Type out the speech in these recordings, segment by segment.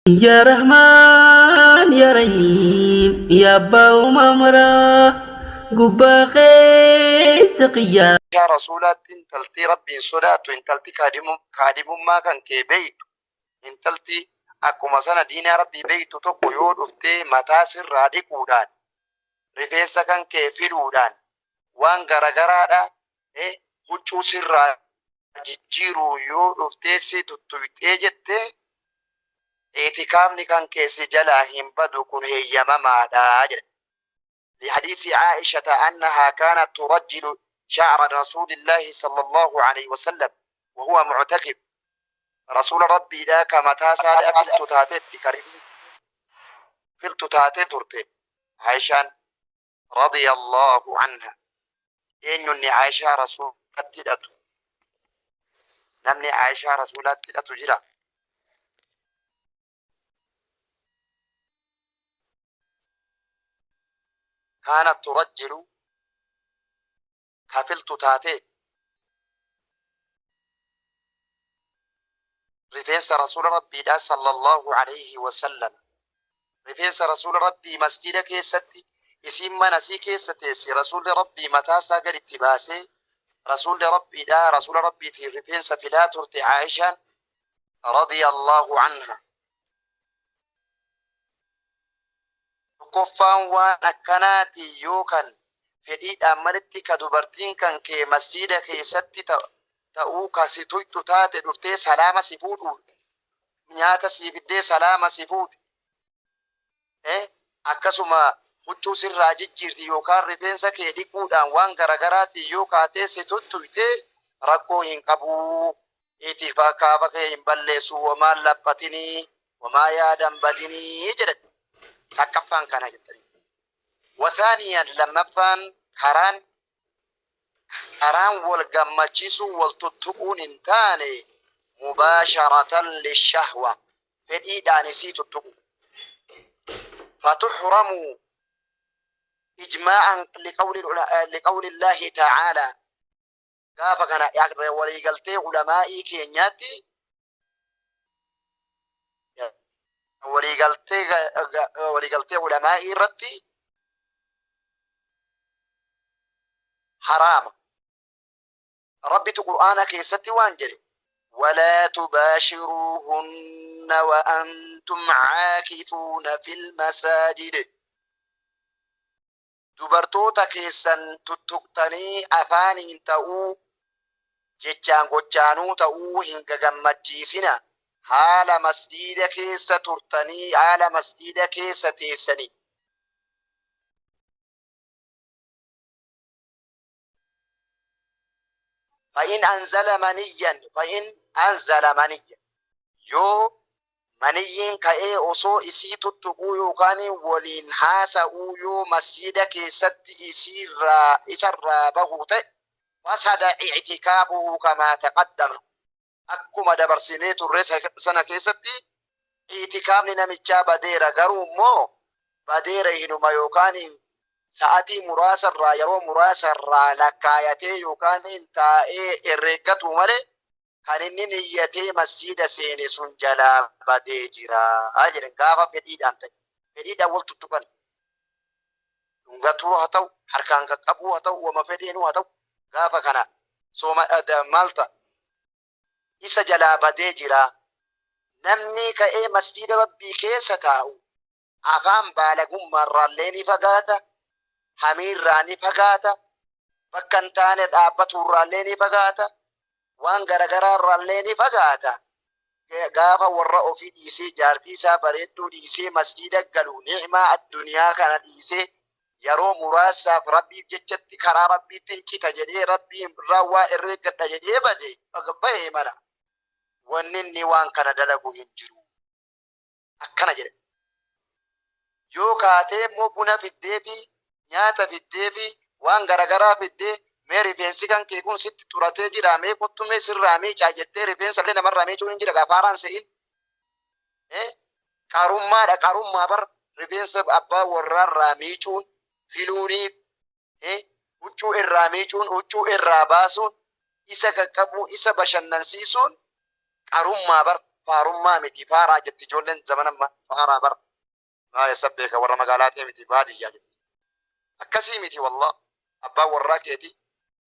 Yaa Rahmaan yaa Rahiim yaa abbaa uumaa maraa gubbaa keessa qiyyaa. Yaa Rasuulaatti intalti Rabbiin sodaattu intalti kaadhimummaa kan kee beeytu intalti akkuma sana diinaa Rabbii beeytu tokko yoo dhuftee mataa sirraa dhiquudhaan rifeensa kan kee filuudhaan waan garagaraadha huccuu sirraa jijjiiruu yoo dhuftee si tuttuyxee jette i'tikaafni kan kee si jalaa hin badu kun heeyyamamaadha jedhe. لحديث عائشة أنها كانت ترجل شعر رسول الله صلى الله عليه وسلم وهو معتكف رسول ربي لا كما تاسا فلت تاتت كريم فلت تاتت ترتي عائشة رضي الله عنها eenyunni Aayishaa Rasuulatti hidhatu? Namni Aayishaa Rasuulatti hidhatu jira? Kaanat turajjilu ka filtu taatee rifeensa Rasuula Rabbiidhaa sallallahu alayhi wasallam Rifeensa Rasuula Rabbii masjiida keessatti isiin mana isii keessa teesse Rasuulli Rabbii mataa isaa gad itti baasee Rasuulli Rabbiidhaa Rasuula Rabbiitiin rifeensa filaa turte Aa'ishaan radiyallahu anha. Tokkoffaan waan akkanaati yoo kan fedhiidhaan malitti ka dubartiin kan kee masjiida keessatti ta'uu ka si tuyxu taate dhuftee salaama si fuudhu nyaata sii fiddee salaama si fuute akkasuma huccuu sirraa jijjiirti yookaan rifeensa kee dhiquudhaan waan garagaraatiin yoo kaatee si tuttuyte rakkoo hin qabu. Itikaafa kee hin balleessu womaan laphatinii womaa yaadan badinii jedhan. Takkaffaan kana jettanii. Wathaaniyan lammaffaan karaan Karaan wal gammachiisuu wal tuttuquun hin taane mubaasharatan lishahwa fedhiidhaan isii tuttuquu. Fatuhramu ijmaa'an liqawli Allaahi ta'aalaa gaafa kana walii galtee ulamaa'ii keenyaatti walii galtee ulamaa'ii irratti haraama. Rabbitu Qur'aana keessatti waan jedhe walaa tubaashiruuhunna wa antum caakifuuna fil masaajid dubartoota keessan tuttuqtanii afaaniin ta'uu jechaan gochaanuu ta'uu hin gagammachiisina haala masjiida keessa turtanii haala masjiida keessa teessanii. Fa'in anzala maniyyan fa'in anzala maniyyan yoo maniyyiin ka'ee osoo isii tuttuquu yookaan waliin haasa'uu yoo masjiida keessatti isiirraa isarraa bahu ta'e fasada i'tikaafuhu kamaa taqaddama akkuma dabarsinee turre sana keessatti i'tikaafni namichaa badeera garuu immoo badeera hinuma yookaan sa'atii muraasa irraa yeroo muraasa irraa lakkaayatee yookaan taa'ee herreeggatu malee kan inni niyyatee masjiida seene sun jalaa badee jira jedhan gaafa fedhiidhaan ta'e fedhiidhaan wal tuttuqan dhungatuu haa ta'u harkaan qaqqabuu haa ta'u wama fedheenuu haa ta'u gaafa kana sooma maal ta'a isa jalaa badee jira. Namni ka'ee masjiida Rabbii keessa taa'u afaan baalagummaarraallee ni fagaata, hamiirraa ni fagaata, bakka hin taane dhaabbatuurraallee ni fagaata, waan garagaraarraallee ni fagaata. Gaafa warra ofii dhiisee jaartii isaa bareedduu dhiisee masjiida galu ni'maa addunyaa kana dhiisee yeroo muraasaaf Rabbiif jechatti karaa Rabbiittin cita jedhee Rabbii irraa waa herreeggadha jedhee bade bahe mana wanni inni waan kana dalagu hin jiru. Akkana jedhe. Yoo kaatee immoo buna fiddeefi nyaata fiddeefi waan garagaraa fiddee mee rifeensi kan kee kun sitti xuratee jira mee kottu mee sirraa miicaa jettee rifeensa illee namarraa miicuun hin jira gaafaaraan se'in. Qarummaadha qarummaa bar rifeensa abbaa warraarraa miicuun filuuniif huccuu irraa miicuun huccuu irraa baasuun isa qaqqabuu isa bashannansiisuun qarummaa bar. Faarummaa miti, faaraa jetti ijoolleen zamana ammaa, faaraa bara. Maa eessa beeka, warra magaalaa ta'e miti, baadiyyaa jetti. Akkasii miti wallah. Abbaan warraa keeti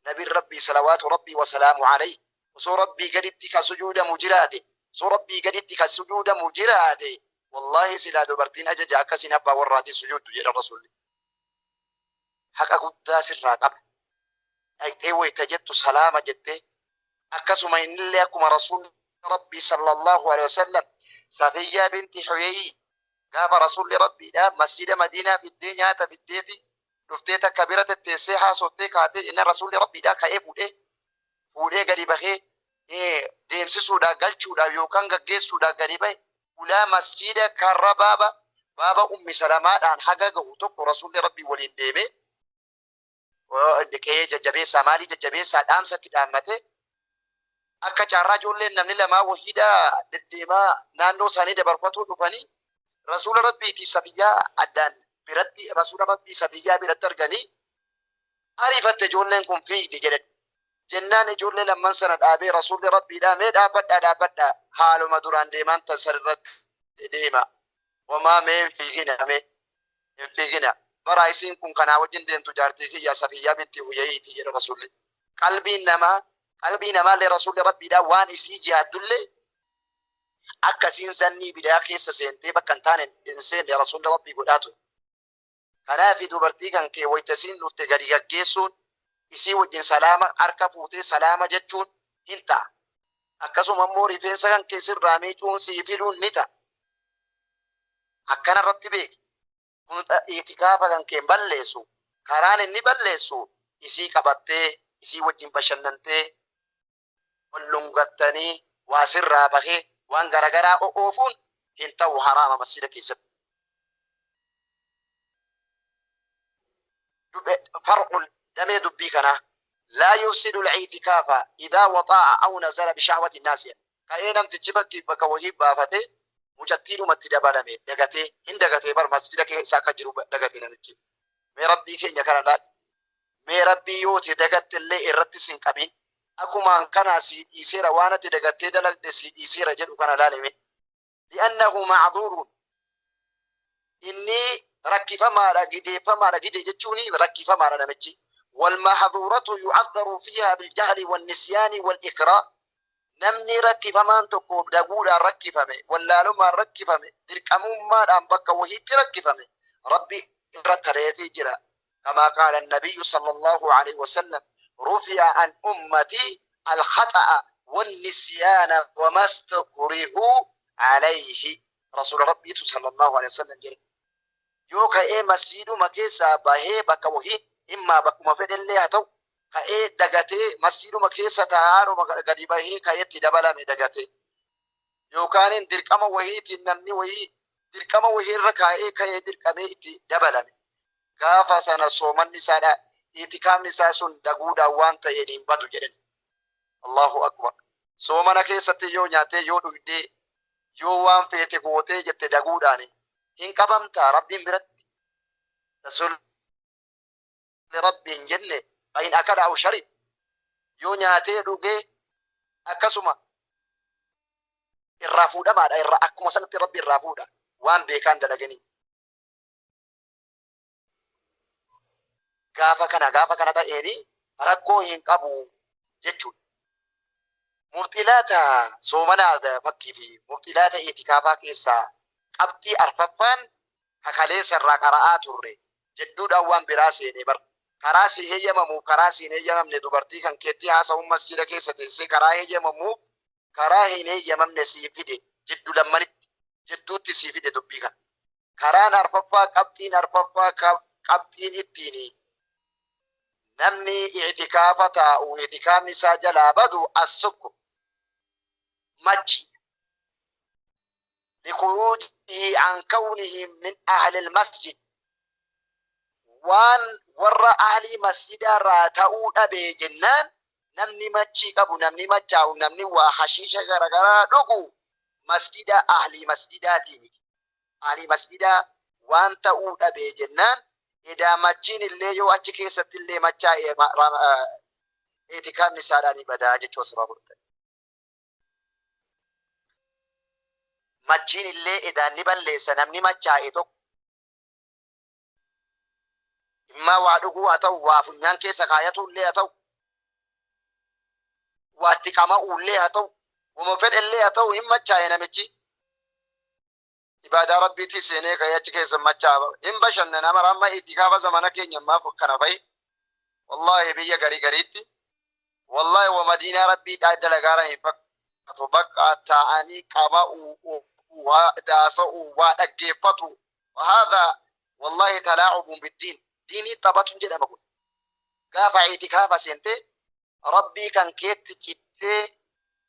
nabiin Rabbii salawaatu Rabbii wasalaamu alayhi osoo Rabbii gaditti ka sujuudamu jiraate, osoo Rabbii gaditti ka sujuudamu jiraate, wallahi silaa dubartiin ajaja akkasiin abbaa warraatiin sujuuddu jedha Rasuulli. Haqa guddaa sirraa qaba. Dhaqxee wayta jettu salaama jettee, akkasuma innillee akkuma Rasuulli Rabbii sallallahu alaihi wasallam Safiyyaa binti Huyayyi gaafa Rasuulli Rabbiidha masjida Madiinaa fiddee, nyaata fiddee fi dhuftee takka bira tetteessee haasoftee kaatee jennaan, Rasuulli Rabbiidha ka'ee fuudhee gadi bahee deemsisuudhaaf, galchuudhaaf yookaan gaggeessuudhaaf gadi bahe. Ulaa masjida karra baaba Ummi Salamaadhaan haga gahu tokko Rasuulli Rabbii waliin deemee qe'ee jajjabeessaa, maalii jajjabeessaa, dhaamsatti dhaammate. Akka carraa ijoolleen namni lamaa wahiidhaa deddeemaa naannoo isaanii dabarfatuu dhufanii Rasuula Rabbiitiif Safiyyaa addaan biratti, Rasuula Rabbii Safiyyaa biratti arganii, ariifatte ijoolleen kun, fiigdi jedhan. Jennaan ijoollee lamman sana dhaabee Rasuulli Rabbiidhaa, "Mee dhaabbadhaa, dhaabbadhaa, haaluma duraan deemaan tan irratti deema, homaa mee hin fiigina, mee hin fiigina. Bara isiin kun kanaa wajjin deemtu jaartii kiyya Safiyyaa binti Huyayiiti," jedha Rasuulli. Qalbiin namaa, qalbii namaallee Rasuulli Rabbiidhaa waan isii jaaddullee akkasiin zannii bidaa keessa seentee bakka hin taane hin seenne Rasuulli Rabbii godhaa ture. Kanaaf dubartii kan kee wayita isiin dhufte gadi gaggeessuun, isii wajjin salaama harka fuutee salaama jechuun hin ta'a. Akkasuma immoo rifeensa kan kee sirraa miicuun sii fiduun ni ta'a. Akkana irratti beeki. Kun itikaafa kan kee hin balleessu. Karaan inni balleessu isii qabattee, isii wajjin bashannantee, ol lungattanii, waa sirraa bahee waan garagaraa oofuun hin ta'u, haraama masjida keessatti. Far'un, damee dubbii kanaa: لا يفسد الاعتكاف إذا وطاء أو نزل بشهوة ناسيا. Ka'ee namtichi fakkii bakka wahii baafatee mucattiidhumatti dabalame, dagatee hin dagatee, bar masjida keessa akka jiru dagate namichi. Mee Rabbii keenya kana laal. Mee Rabbii yooti dagatte illee irratti sin qabin. Akkumaan kana sii dhiiseera, waan ati dagattee dalagde sii dhiiseera jedhu kana laalime. لأنه معذور, inni rakkifamaadha, gideeffamaadha. Gide jechuun rakkifamaadha namichi. والمحظورة يعذر فيها بالجهل والنسيان والإكراه. Namni rakkifamaan tokko daguudhaan rakkifame, wallaalummaan rakkifame, dirqamummaadhaan bakka wahiitti rakkifame, Rabbi irra tareefii jira. كما قال النبي صلى الله عليه وسلم: رفع عن أمتي الخطأ والنسيان وما استكرهوا عليه. رسول ربي صلى الله عليه وسلم jedhe. Yoo ka'ee masjiiduma keessaa bahee bakka wahii immaa bakkuma fedhellee haa ta'u, ka'ee dagatee masjiiduma keessa taa'aadhuma gadi bahee ka'eetti dabalame dagatee, yookaan dirqama wahiitiin namni wahii dirqama wahii irra kaa'ee ka'ee dirqamee itti dabalame, gaafa sana soomanni isaadha, itikaafni isaa sun daguudhaan waan ta'een hin badu jedhan. Allahu akbar! Soomana keessatti yoo nyaattee, yoo dhugdee, yoo waan feete gootee jette daguudhaan hin qabamtaa Rabbiin biratti? Rasuulli Rabbiin jenne: فإن أكل أو شرب, yoo nyaatee dhugee akkasuma irraa fuudhamaadha, irraa akkuma sanatti Rabbi irraa fuudha waan beekaan dalaganii. Gaafa kana ta'eeni rakkoo hin qabu jechuudha. Mubxilaata soomanaa fakkii fi mubxilaata itikaafaa keessaa qabxii arfaffaan kakaleessa irraa qara'aa turre jedhuudhaan waan biraa seene bar. Karaa si heeyyamamuuf, karaa si hin heeyyamamne, dubartii kan keetti haasa'uun masjida keessa teessee karaa heeyyamamuuf, karaa hin heeyyamamne sii fide, jiddu lammanitti jidduutti sii fide dubbii kana. Karaan arfaffaa, qabxiin arfaffaa, qabxiin ittiin namni itikaafa taa'u itikaafni isaa jalaa badu السكر, machi, لخروجه عن كونه من أهل المسجد, waan warra ahlii masjidaa irraa ta'uu dhabee jennaan, namni machii qabu, namni machaa'u, namni waa hashiisha garagaraa dhugu masjida ahlii masjidaatii miti. Ahlii masjidaa waan ta'uu dhabee jennaan, edaa machiin illee yoo achi keessatti illee machaa'e itikaafni isaadhaan badaa jechuu asirraa fudhatan. Machiin illee edaan ni balleessa. Namni machaa'e tokko immaa waa dhuguu haa ta'u, waa funyaan keessa kaayatu illee haa ta'u, waa itti qama'uu illee haa ta'u, wama fedhe illee haa ta'u, hin machaa'e namichi. Ibaadaa Rabbiitti seenee ka'ee achi keessa machaa'aa hin bashannana mara. Amma itikaafa zamana keenya ammaaf kana bahe, wallaahi, biyya garii gariitti, wallaahi, wa madiinaa Rabbii dalagaara hin fakkaatu. Bakka taa'anii qama'uu, waa daasa'uu, waa dhaggeeffatu. Haadha wallaahi talaa'ubuun biddiin, diinii taphatu jedhama kun. Gaafa itikaafa seentee Rabbii kan keetti cittee,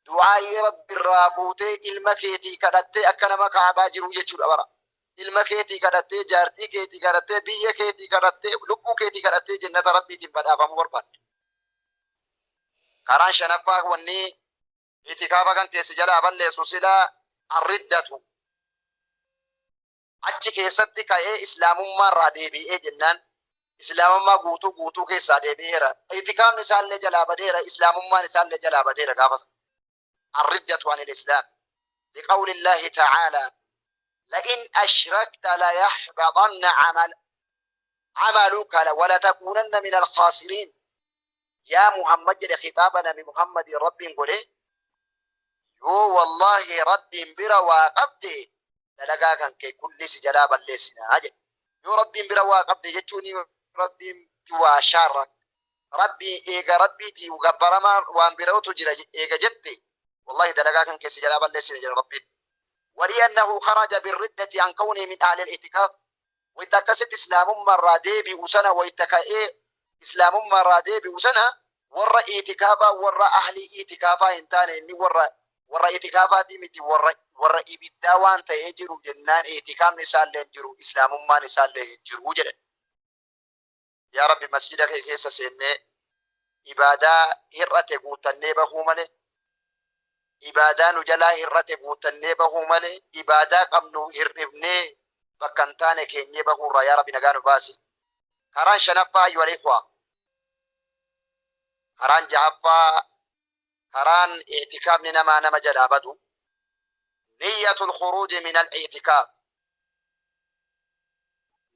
du'aa'ii Rabbi irraa fuutee, ilma keetii kadhattee, akka nama Kaabaa jiru jechuudha bara. Ilma keetii kadhattee, jaartii keetii kadhattee, biyya keetii kadhattee, lubbuu keetii kadhattee, jannata Rabbiitiin badhaafamuu barbaadde. Karaan shanaffaa wanni itikaafa kan keessa jalaa balleessu silaa arriddatu. Achi keessatti ka'ee Islaamummaa irraa deebi'ee jennaan, Islaamummaa guutuu guutuu keessaa deebi'eera. Itikaafni isaallee jalaa badeera, Islaamummaan isaallee jalaa badeera gaafa sana. الردة عن الإسلام، لقول الله تعالى: لئن أشركت ليحبطن عملك ولتكونن من الخاسرين. يا محمد jedhe خطابنا بمحمد ربي قوله yoo wallahi Rabbiin bira waa qabde, dalagaa kan kee kulli si jalaa balleessinaa jedhe. Yoo Rabbiin bira waa qabde jechuun Rabbiin waa shaarra Rabbii eega Rabbiitii gabbaramaa waan birootu jira eega jette, wallahi dalagaa kan kee si jalaa balleessina jedha Rabbiin. ولأنه خرج بالردة عن كونه من أهل الاعتكاف. ويتكست إسلام مرة ديبي وسنة ويتكأ إسلام مرة ديبي وسنة ورا اعتكافا ورا أهل اعتكافا إنتان إني ورا warra itikaafaati miti, warra ibiddaa waan ta'ee jiru jennaan, itikaafni isaallee hin jiru, Islaamummaan isaallee hin jiru jedhan. Yaa Rabbi, masjida kee keessa seennee ibaadaa hir'ate guutannee bahuu malee, ibaadaa nu jalaa hir'ate guutannee bahuu malee, ibaadaa qabnu hir'ifnee bakka hin taane keenyee bahuurraa, yaa Rabbi, nagaa nu baasi. Karaan shanaffaa, أيها الإخوة, karaan jahaffaa, karaan i'tikaafni namaa nama jalaa badu, نية الخروج من الاعتكاف.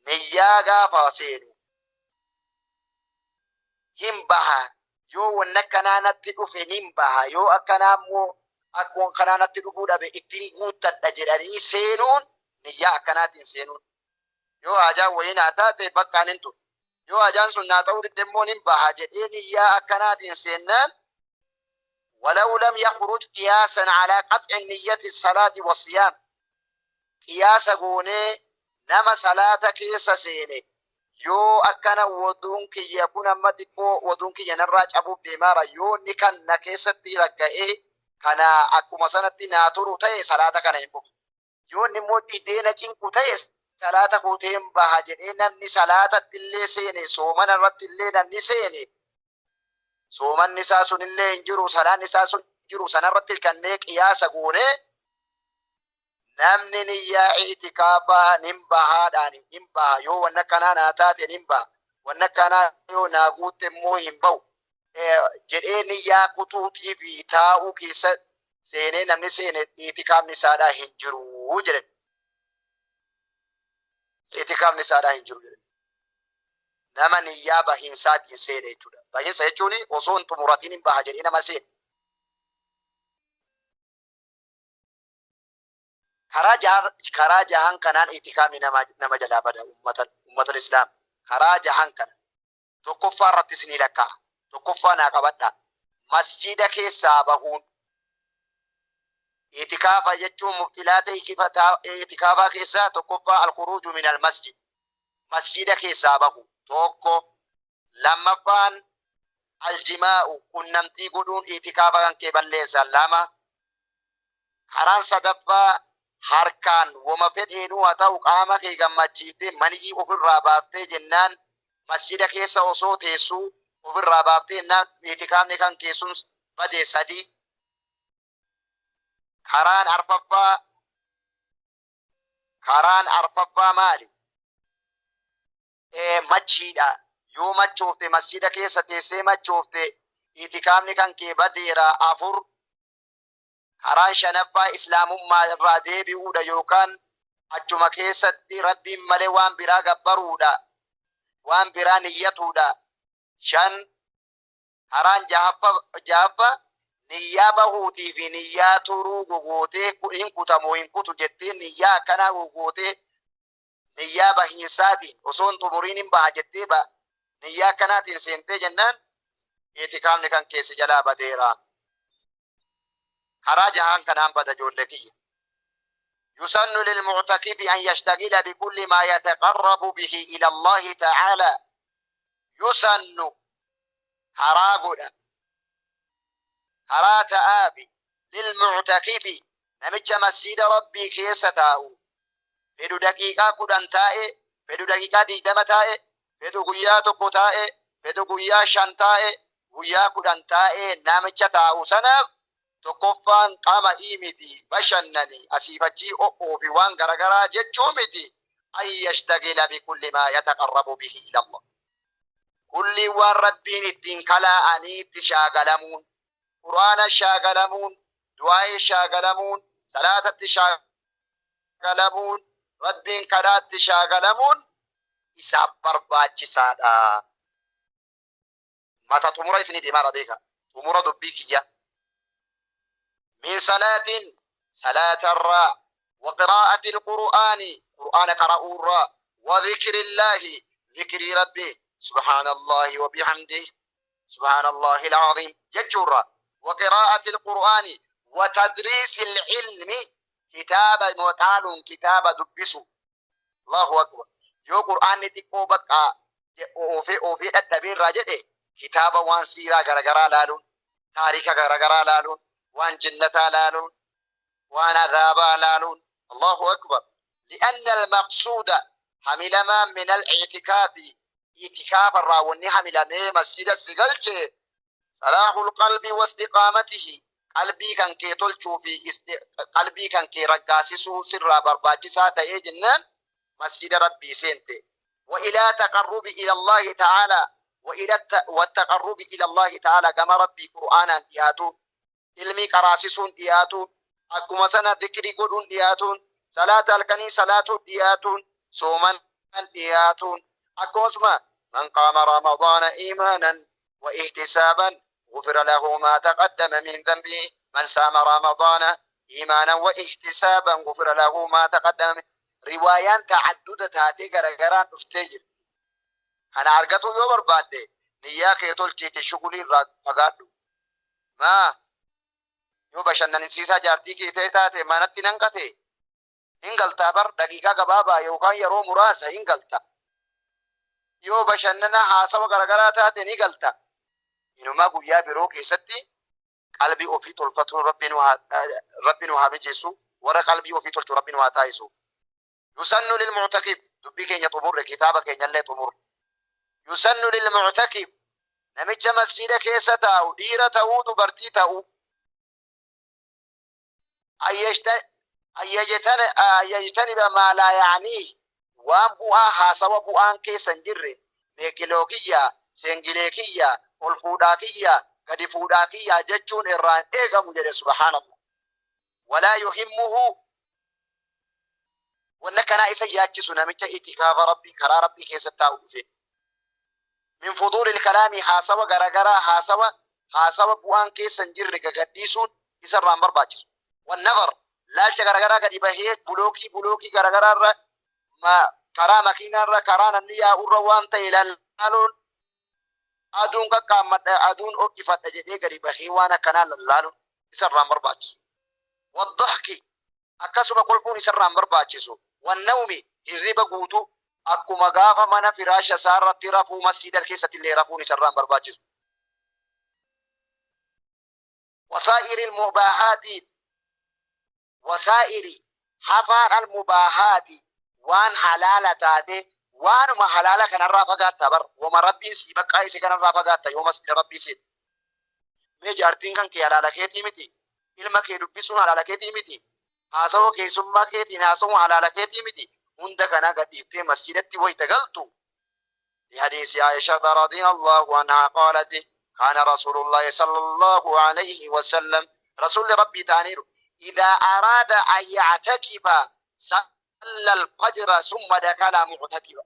Niyyaa gaafa seenu hin baha, yoo wanna akkanaa natti dhufe nin baha, yoo akkanaa immoo akkuma kanaa natti dhufuu dhabe ittiin guuttadha jedhanii seenuun, niyyaa akkanaatiin seenuun, yoo hajaan wayii naa taate bakkaan hin turu, yoo hajaan sun naa ta'uu didde immoo nin baha jedhee niyyaa akkanaatiin seennaan, ولو لم يخرج قياسا على قطع النية الصلاة والصيام. Qiyaasa goonee nama salaata keessa seene, yoo akkana waduun kiyya kun amma xiqqoo waduun kiyya narraa cabuuf deemaara, yoo inni kan na keessatti ragga'ee kana akkuma sanatti naa turu ta'e, salaata kana hin fufu. Yoo inni immoo didee na cinqu ta'e, salaata kuuteen baha jedhee namni salaatatti illee seene, soomana irratti illee namni seene, soomanni isaa sun illee hin jiru, salaanni isaa sun hin jiru. Sanarratti kannee qiyaasa goonee namni niyyaa itikaafaa nin bahaadhaan hin baha, yoo wanna akkanaa naa taate nin baha, wanna akkanaa yoo naa guutte immoo hin bahu jedhee niyyaa kutuutii fi taa'uu keessa seenee namni seene, itikaafni isaadhaa hin jiru jedhan. Itikaafni isaadhaa hin jiru jedhan. Nama niyyaa bahiinsaatiin seene jechuudha. Bahiinsa jechuun osoo hin xumuratiin hin baha jedhee nama seene. Karaa jahan kanaan itikaafni nama jalaa bada, ummatan Islaam. Karaa jahan kana tokkoffaa irratti isinii lakkaa'a. Tokkoffaa naa qabadha. Masjida keessaa bahuun itikaafa jechuun مبطلات itikaafaa keessaa tokkoffaa الخروج من المسجد. Masjida keessaa bahu tokko. Lammaffaan الجماع, qunnamtii godhuun itikaafa kan kee balleessa, lama. Karaan sadaffaa harkaan wama fedheenuu haa ta'u qaama kee gammachiiftee maniyyii ofirraa baaftee jennaan, masjida keessa osoo teessuu ofirraa baaftee jennaan, itikaafni kan keessun bade, sadi. Karaan arfaffaa maali? Machiidha. Yoo machoofte, masjida keessa teessee machoofte, itikaafni kan kee badeera, afur. Karaan shanaffaa islaamummaa irraa deebi'uudha yookaan achuma keessatti Rabbiin malee waan biraa gabbaruudha, waan biraa niyyatuudha. Shan, karaan jahaffa niyyaa bahuutii fi niyyaa turuu gogootee hin kutamoo hin kutu jettee niyyaa akkanaa gogootee niyyaa bahiinsaatiin osoo hin xumuriin hin baha jettee niyyaa akkanaatiin seentee jennaan itikaafni kan keessi jalaa badeera. Karaa jahaan kanaan bada, ijoollee kiyya. يسن للمعتكف أن يشتغل بكل ما يتقرب به إلى الله تعالى. يسن karaa godha, karaa ta'aafi للمعتكف namicha masjiida Rabbii keessa taa'u, fedhu daqiiqaa 10 taa'e, fedhu daqiiqaa 20 taa'e, fedhu guyyaa 1 taa'e, fedhu guyyaa 5 taa'e, guyyaa 10 taa'e, namicha taa'u sanaaf tokkoffaan qama'ii miti, bashannani asiifachii o'oo fi waan garagaraa jechuu miti. أن يشتغل بكل ما يتقرب به إلى الله, kulli waan Rabbiin ittiin kalaa'anii shaagalamuun, Qur'aana shaagalamuun, du'aa'ii shaagalamuun, salaatatti shaagalamuun, Rabbiin kadhaatti shaagalamuun isaaf barbaachisaadha. Mata xumura isinii deemaa beeka. Xumura dubbii kiyya. من صلاة, salaatarraa, وقراءة القرآن, قرآن قرأورا, وذكر الله, ذكر ربي, سبحان الله وبحمده, سبحان الله العظيم jechuurra, وقراءة القرآن وتدريس العلم, كتاب متعال كتاب دبسو. الله أكبر. Yoo qur'aanni xiqqoo bakka oofee oofee dadhabeerraa jedhe, kitaaba waan siiraa garagaraa laaluun, taarika garagaraa laaluun, waan jannataa laaluun, waan azaabaa laaluun. الله أكبر. لأن المقصود hamilamaa من الاعتكاف, اعتكاف irraa hamilamee masjida si galche, صلاح القلب واستقامته, qalbii kan kee tolchuu fi qalbii kan kee raggaasisuu sirraa barbaachisaa ta'ee jennaan masjida Rabbii seente. وإلى تقرب إلى الله تعالى وإلى والتقرب إلى الله تعالى, كما ربي قرآنا dhiyaatuun, ilmii qaraasisuun dhiyaatuun, akkuma sana dhikrii godhuun dhiyaatuun, salaata halkanii salaatuun dhiyaatuun, sooman dhiyaatuun, akkasuma من قام رمضان إيمانا واحتسابا غفر له ما تقدم من ذنبه, من صام رمضان إيمانا واحتسابا غفر له ما تقدم من, riwaayaan ta'adduda taatee garagaraan dhuftee jirti. Kana argatu yoo barbaadde niyyaa kee tolchiite shugulii irraa fagaadhu. Maa yoo bashannansiisaa jaartii kee ta'e taate manatti nan qate hin galtaa bar, daqiiqaa gabaabaa yookaan yeroo muraasa hin galta. Yoo bashannana haasawa garagaraa taate ni galta. Inumaa guyyaa biroo keessatti qalbii ofii tolfatuun Rabbi nu haa mijeessu, warra qalbii ofii tolchu Rabbi nu haa taasisu. يسن للمعتكف, dubbii keenya xumurre, kitaaba keenya illee xumurre. يسن للمعتكف, namicha masjida keessa taa'u, dhiira ta'uu dubartii ta'uu, أن يجتنب ما لا يعنيه, waan bu'aa haasawa bu'aan keessa hin jirre, meekiloo kiyya, seengilee kiyya, ol fuudhaa kiyya, gadi fuudhaa kiyya jechuun irraan eegamu jedhe. سبحان الله. ولا يهمه, wanna kanaa isa yaachisu namicha itikaafa Rabbii karaa Rabbii keessa taa'u dhufe. من فضول الكلام, haasawa garagaraa, haasawa bu'aan keessa hin jirre gagadhiisuun isa irraan barbaachisu. والنظر, laalcha garagaraa gadi bahee bulookii bulookii garagaraa irra, karaa makiinaa irra, karaa namni yaa'urra waan ta'e lallaaluun, aduun qaqqaammadha, aduun ho'ifadha jedhee gadi bahee waan akkanaa lallaaluun isa irraan barbaachisu. والضحك, akkasuma kolfuun isa irraan barbaachisu. والنوم, hirriba guutuu, akkuma gaafa mana firaasha isaa irratti rafuu masjiida keessatti illee rafuun isa irraan barbaachisu. وسائر المباحات, وسائر hafaan المباحات, waan halaala taate, waanuma halaala kanarraa fagaatta bar, wama Rabbiin sii baqqaa ise kanarraa fagaatta yoo masjida Rabbii seen. Mee jaartiin kan kee halaala keetii miti? Ilma kee dubbisuun halaala keetii miti? Haasawa keessummaa keetiin haasawuun halaala keetii miti? Hunda kanaa gadhiiftee masjidatti wayita galtu. لحديث عائشة رضي الله عنها قالت: كان رسول الله صلى الله عليه وسلم, رسول ربي تانير Idaa araada an ya'takifa salla al-fajra summa dakala mu'takifa.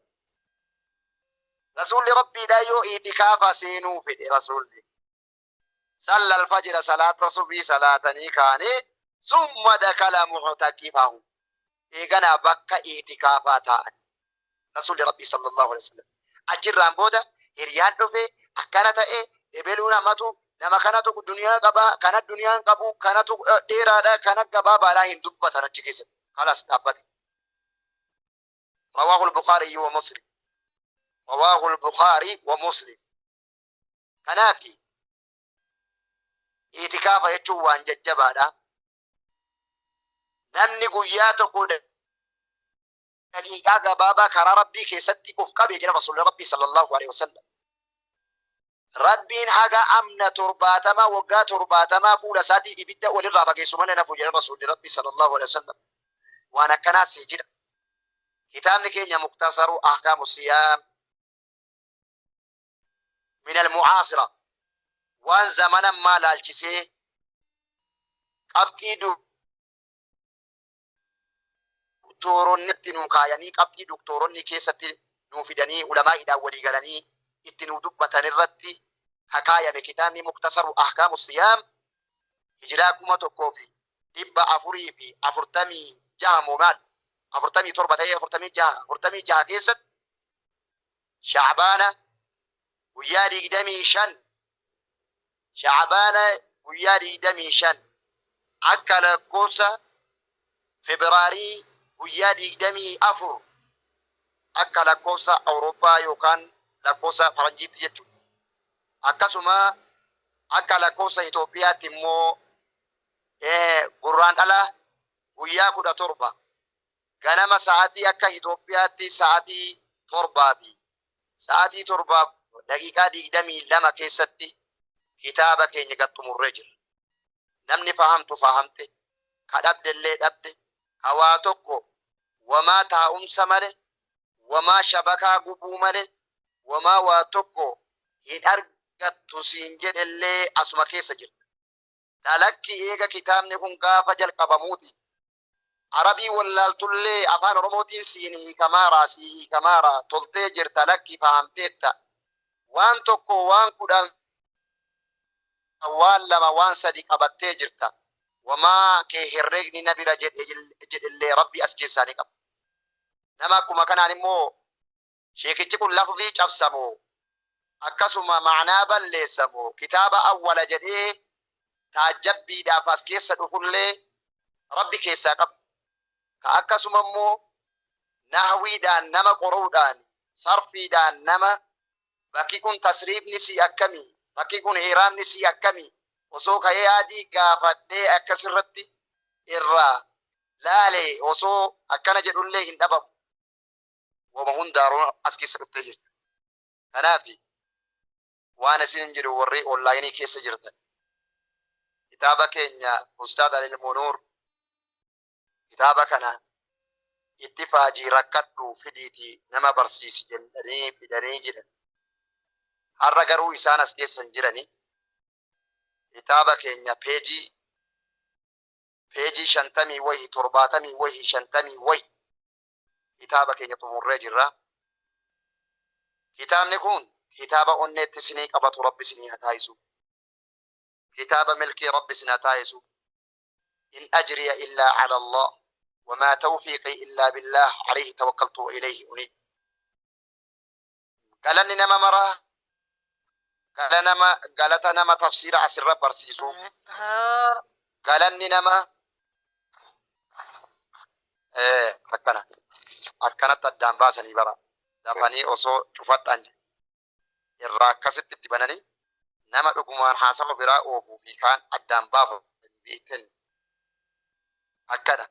Rasuulli Rabbiidhaa yoo itikaafa seenuu fedhe rasuulli. Salla al-fajra salaata subii salaatanii kaanee summa dakala mu'takifahu. Eeganaa bakka itikaafaa taa'an. Rasuulli Rabbii sallallahu alaihi wasallam. Achirraan booda hiriyaan dhufe akkana ta'e ebeluun hamatu nama kanatu duniyaa qaba kana duniyaan qabu kanatu dheeraadha kana gabaabaadha hin dubbatan achi keessatti. Kalas dhaabbate. Rawaahu al-Bukhaari wa Muslim. Rawaahu al-Bukhaari wa Muslim. Kanaafi itikaafa jechuun waan jajjabaadha. Namni guyyaa tokko daqiiqaa gabaabaa karaa Rabbii keessatti of qabee jira Rasuulli Rabbii sallallahu alaihi wasallam. Rabbiin haga amna 70 waggaa 70 fuula isaatii ibidda walirraa fageessu malee nafu jedha Rasuulli Rabbii sallallahu alaihi wasallam. Waan akkanaa sii jira. Kitaabni keenya Muktasaru Ahkaamu Siyaam min al-mu'aasira waan zamana ammaa laalchisee qabxii doktooronni itti nuu kaayanii qabxii doktooronni keessatti nuu fidanii ulamaa'iidhaan walii galanii itti nuu dubbatan irratti hakaayame kitaabni Muktasaru Ahkaamu Siyaam hijiraa 1446 moo maal 47 ta'ee 46 keessatti Shacbaana guyyaa 25 Shacbaana guyyaa 25 akka lakkoofsa Febraarii guyyaa 24 akka lakkoofsa Awurooppaa yookaan lakkoofsa Faranjiitti jechuudha. Akkasuma akka lakkoofsa Itoophiyaatti immoo gurraan dhala guyyaa 17 ganama sa'aatii akka Itoophiyaatti sa'aatii 7 fi sa'aatii 7:22 keessatti kitaaba keenya gad xumurree jirra. Namni fahamtu fahamte, ka dhabdellee dhabde, ka waa tokko wamaa taa'umsa male, wamaa shabakaa gubuu male, wamaa waa tokko hin argattu siin jedhellee asuma keessa jirta. Talakki eega kitaabni kun gaafa jalqabamuuti. Arabii wallaaltullee afaan Oromootiin siin hiikamaara sii hiikamaara toltee jirta lakki fahamteetta. Waan tokko waan 10 waan 2 waan 3 qabattee jirta. Wamaa kee herreegni na bira jedhellee Rabbi as keessaa ni qaba. Nama akkuma kanaan immoo sheekichi kun lafzii cabsamoo akkasuma ma'anaa balleessamoo kitaaba awwala jedhee taajjabbiidhaaf as keessa dhufullee Rabbi keessaa qaba. Ka akkasuma immoo nahwiidhaan nama qoruudhaan sarfiidhaan nama bakki kun tasriifni sii akkamii bakki kun iraabni sii akkamii osoo ka'ee adii gaafadhee akkasirratti irraa laale osoo akkana jedhullee hin dhabamu. Wama hundaaruu as keessa dhuftee jirti. Kanaaf waan isin jedhu warri onlaayinii keessa jirtan kitaaba keenya Ustaad Alilmunuur kitaaba kana itti faajii rakkadhu fidiitii nama barsiisi jedhanii fidanii jiran. Har'a garuu isaan as keessa hin jiranii. Kitaaba keenya peejii 50 wahi 70 wahi 50 wahi kitaaba keenya xumurree jirra. Kitaabni kun kitaaba onneetti isinii qabatu Rabbi isinii haa taasisu. Kitaaba milkii Rabbi isin haa taasisu. In ajriya illaa ala Allah wamaa tawfiiqii illaa billah alayhi tawakkaltu wa ilayhi unib. Galanni nama maraa galata nama tafsiira asirra barsiisuuf galanni nama akkana akkanatti addaan baasanii bara dafanii osoo cufadhaan irraa akkasitti itti bananii nama dhugumaan haasawa biraa oofuu fi kaan addaan baafatan beektan akkana.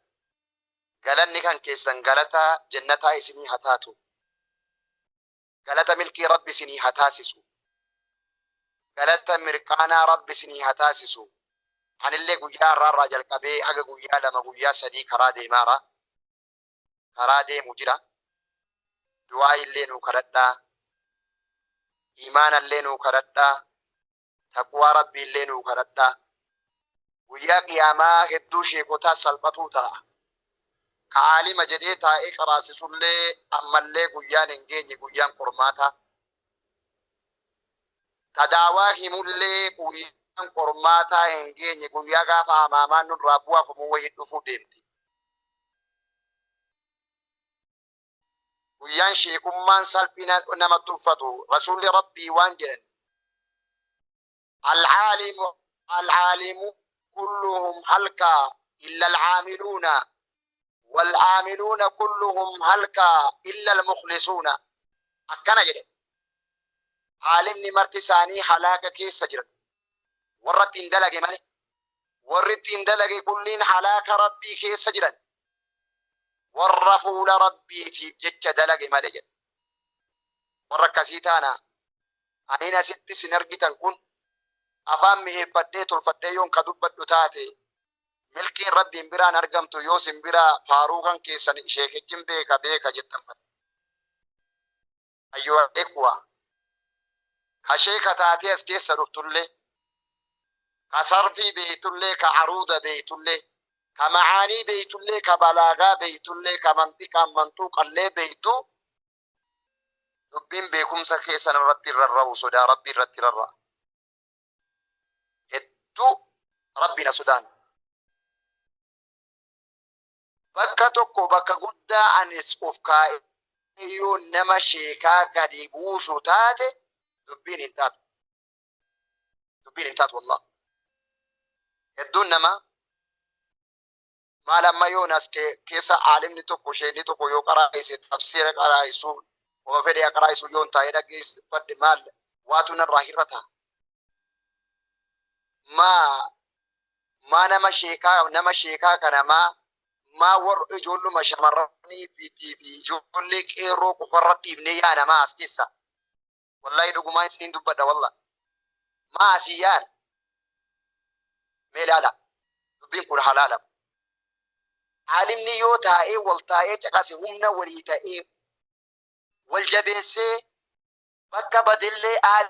Galanni kan keessan galata jannataa isinii haa taatu. Galata milkii Rabbi isinii haa taasisu. Galata mirqaanaa Rabbi isinii haa taasisu. Anillee guyyaa har'aarraa jalqabee haga guyyaa 2 guyyaa 3 karaa deemaara. Karaa deemu jira. Du'aa illee nuu kadhadhaa. Imaanallee nuu kadhadhaa. Taqwaa Rabbii illee nuu kadhadhaa. Guyyaa qiyaamaa hedduu sheekotaa salphatuu ta'a. Ka aalima jedhee taa'ee qaraasisullee ammallee guyyaan hin geenye guyyaan qormaataa. Ka daawaa himullee guyyaan qormaataa hin geenye guyyaa gaafa amaamaan nurraa bu'aafamu wayii dhufuu deemti. Guyyaan sheekummaan salphii namatti uffatu rasuulli rabbii waan jedhan alcaalimu alcaalimu kulluhum halka illa alcaamiluuna والعاملون كلهم هلكا إلا المخلصون akkana jedhe. Aalimni marti isaanii halaaka keessa jiran warra ittiin dalage malee, warri ittiin dalage kulliin halaaka rabbii keessa jiran warra fuula rabbiitiif jecha dalage malee jedhe. Warra akkasii taana aniin asitti isin argitan kun afaan mi'eeffadhee tolfadhee yoon ka dubbadhu taate milkiin rabbiin biraan argamtu yoo isin biraa faaruu kan keessan sheekichin beeka beeka jettan malee. Ayyuha ikhwa, ka sheeka taatee as keessa dhuftullee, ka sarfii beeytullee, ka aruuda beeytullee, ka macaanii beeytullee, ka balaagaa beeytullee, ka mantiqaan mantuuqallee beeytu, dubbiin beekumsa keessan irratti rarra'u sodaa rabbii irratti rarra'a. Hedduu rabbi na sodaan. Bakka tokko bakka guddaa anis of kaa'ee yoo nama sheekaa gadi buusu taate dubbiin hin taatu. Dubbiin hin taatu wallah. Hedduun nama maal amma yoon as keessa aalimni tokko sheekni tokko yoo qaraa'ise tafsiira qaraa'isu oma fedhe qaraa'isu yoon taa'ee dhaggeeffadhe maal waatu narraa hir'ata. Maa maa nama sheekaa kana maa warra ijoolluma shamarranii fi ijoollee qeerroo qofarra dhiibnee yaa namaa as keessa. Wallahi dhugumaa isiniin dubbadha wallah. Maa asii yaana. Mee ilaala. Dubbiin kun halaala. Aalimni yoo taa'ee wal taa'ee caqase humna walii ta'ee wal jabeessee bakka badillee aal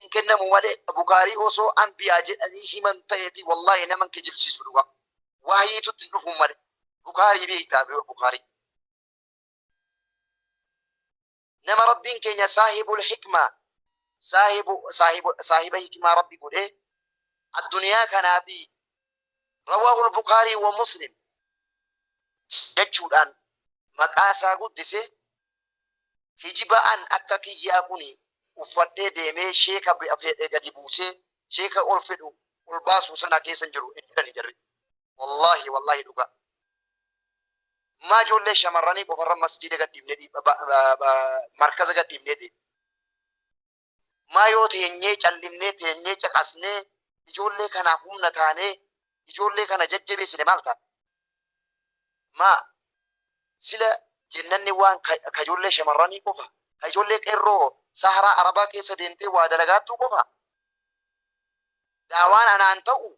hin kennamu malee Bukaarii osoo anbiyaa jedhanii himan ta'eeti wallahi naman kijibsiisu dhuga. Waahiitutti hin dhufu malee. Bukaarii beektaa Bukaarii. Nama rabbiin keenya saahibul hikmaa saahibu saahibu saahiba hikmaa rabbi godhee addunyaa kanaa fi rawaahul Bukaarii wa Muslim jechuudhaan maqaa isaa guddise hijiba an akka kiyyaa kuni uffadhee deemee sheeka fedhe gadi buusee sheeka ol fedhu ol baasuu sana keessa hin jiru hin jirani jarri. Wallahi wallahi dhugaa. Maa ijoollee shamarranii qofarra masjiida gad dhiibnee markaza gad dhiibnee deemne. Maa yoo teenyee callimnee teenyee caqasnee ijoollee kanaaf humna taanee ijoollee kana jajjabeessine maal ta'a? Maa sila jennanni waan ka ijoollee shamarranii qofa ka ijoollee qeerroo saharaa arabaa keessa deemtee waa dalagaattuu qofa daawaan anaan ta'u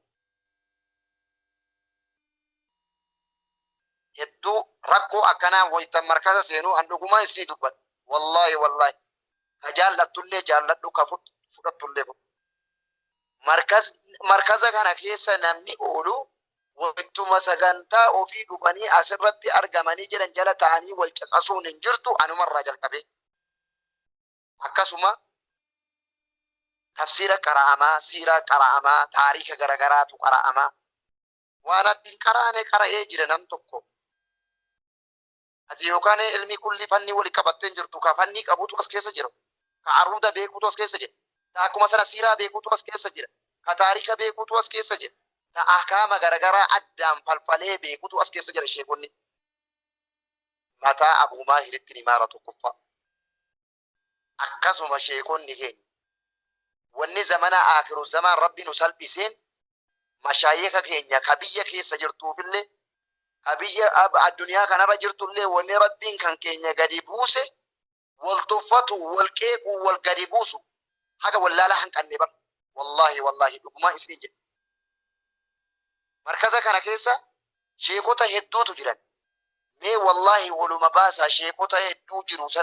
hedduu rakkoo akkanaa waytan markaza seenuu an dhugumaa isinii dubbadha. Wallaahi wallaahi ka jaallattullee jaalladhu ka fudhattullee fudhu. Markaza kana keessa namni oolu waytuma sagantaa ofii dhufanii asirratti argamanii jedhan jala ta'anii wal caqasuun hin jirtu anumarraa jalqabee. Akkasuma tafsiira qara'amaa, siiraa qara'amaa, taarika garagaraatu qara'amaa. Waan ati hin qaraane qara'ee jira nam tokko. Ati yookaan ilmi kulli fanni wali qabattee hin jirtu ka fanni qabutu as keessa jira. Ka aruuda beekutu as keessa jira. Ta akkuma sana siiraa beekutu as keessa jira. Ka taarika beekutu as keessa jira. Ta ahkaama garagaraa addaan falfalee beekutu as keessa jira sheekonni. Mataa abuumaa hiritti nimaara tokkoffaa. Akkasuma sheekonni keenya. Wanni zamana aakiru zamaan rabbi nu salphiseen mashaayika keenya ka biyya keessa jirtuufillee ka biyya addunyaa kanarra jirtullee wanni rabbiin kan keenya gadi buuse wal tuffatu, wal qeequ, wal gadi buusu. Haga wallaalaa hanqanne bar. Wallaahi wallaahi dhugumaa isinii jedhe. Markaza kana keessa sheekota hedduutu jiran. Mee wallaahi waluma baasaa, sheekota hedduu jiru sana.